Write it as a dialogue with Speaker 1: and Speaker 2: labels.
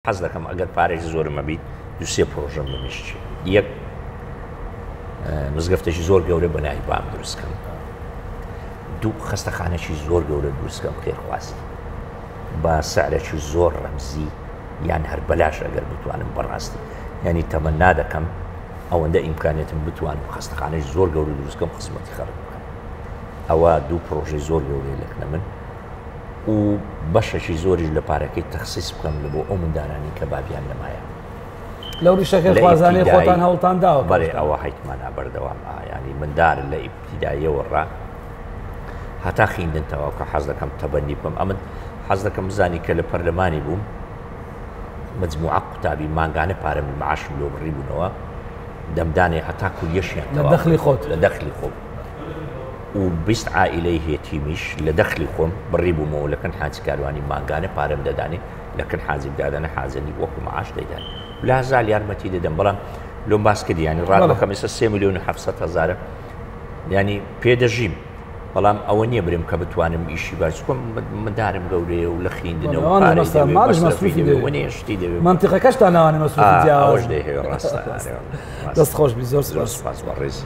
Speaker 1: حەز دەکەم ئەگەر پارێکی زۆرم هەبیت دوو سێ پرۆژەم لە مێشکی یەک مزگەفتێکی زۆر گەورە بە ناوی بام دروست کەم دوو خەستەخانەکی زۆر گەورە دروست کەم خێرخوازی بە سعرێکی زۆر ڕەمزی یان هەر بەلاش ئەگەر بتوانم بەڕاستی ینی تەمەنا دەکەم ئەوەندە ئیمکانێتم بتوانم خەستەخانەی زۆر گەورە دروست کەم خزمەتی خەڵک بکەم ئەوە دوو پرۆژەی زۆر گەورەی لەکنە من و بەشەکی زۆریش لە پارەکەی تەخسیس بکەم لە بۆ ئەو مندارانەی کە بابیان نەمایە.
Speaker 2: لەو ڕیشە خێرخوازانەی خۆتان هەوڵتان داوە؟
Speaker 1: بەڵێ ئەوە حەیتمانە بەردەوام یانی مندار لە ئیبتیداییەوە ڕا هەتا خیندن تەواو کە حەز دەکەم تەبەنی بکەم ئەمن حەز دەکەم بزانی کە لە پەرلەمانی بووم مجموعە قوتابی مانگانە پارەم معاشم لۆ بڕی بوونەوە دەمدانێ هەتا کولیەشیان
Speaker 2: لە دەخلی خۆت
Speaker 1: لە دەخلی خۆم و 20 عائیلەی هێتیمیش لە دەخلی خۆم بڕیبوومەوە لە کن حاجی کاروانی مانگانە پارەم دەدانێ لە کن حاجی دادانە حاجەنی وەکو معاش دەیدان لە هەزار یارمەتی دەدەم بەڵام لۆم باس کردی ینی ڕاتبەکەم ئێستا 3 میلیۆن و 700 هەزارە ینی پێ دەژیم بەڵام ئەوە نییە برم کە بتوانم ئیشی باش بکەم مندارم گەورەیە و لە خیندنە و شتی دەوێت
Speaker 2: منطقەکەشتان لەوانە مەسروفی جیاواز
Speaker 1: دەیهەوێ ڕاستە
Speaker 2: دەست خۆش بی زۆر
Speaker 1: سپاس بەڕێز.